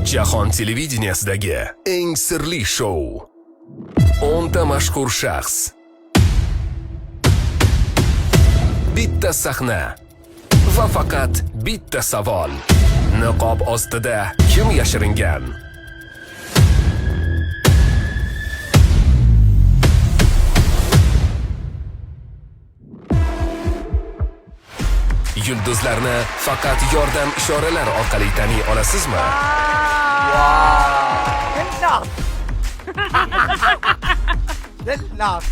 Jahon televideniyasidagi eng sirli shou. 10 ta mashhur shaxs. Bitta sahna va faqat bitta savol. Niqob ostida kim yashiringan? Yulduzlarni faqat yordam ishoralar orqali taniy olasizmi? Dilnoz.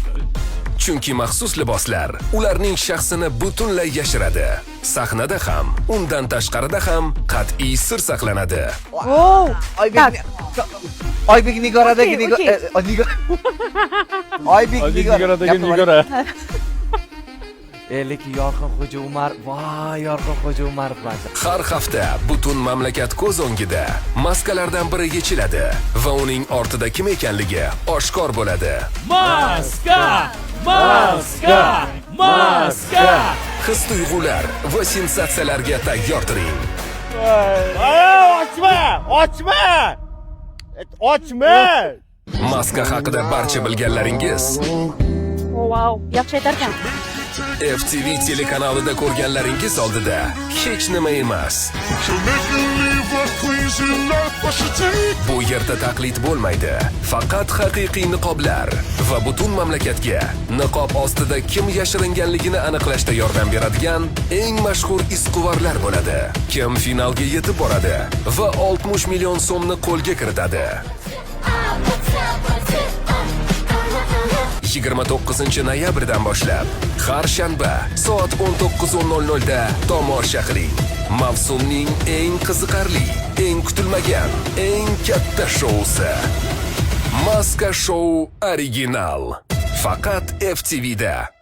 Chunki maxsus liboslar ularning shaxsini butunlay yashiradi. Sahnada ham, undan tashqarida ham qat'iy sir saqlanadi. Oh, Oybek Oybek Nigoradagi Okey, Nigora okey. Nigora Oybek Oybek Nigora Nigoradagi Gapni Nigora. Lekin Yorqin Xo'ja Umar, voy, Yorqin Xo'ja Umarov mana. Har hafta butun mamlakat ko'z o'ngida maskalardan biri yechiladi va uning ortida kim ekanligi oshkor bo'ladi. Maska! Maska! Maska! His tuyg'ular va sensatsiyalarga tayyor turing. Ochma! Ochma! Ochma! Maska haqida barcha bilganlaringiz Oh, wow. Yaxshi aytarkan. FTV telekanalida ko'rganlaringiz oldida hech nima emas. Bu yerda taqlid bo'lmaydi. Faqat haqiqiy niqoblar va butun mamlakatga niqob ostida kim yashiringanligini aniqlashda yordam beradigan eng mashhur izquvarlar bo'ladi. Kim finalga yetib boradi va 60 million so'mni qo'lga kiritadi. 29 noyabrdan boshlab har shanba soat 19:00 da tomosha qiling. Mavsumning eng qiziqarli, eng kutilmagan, eng katta shousi. Maska shou original. Faqat FTV da.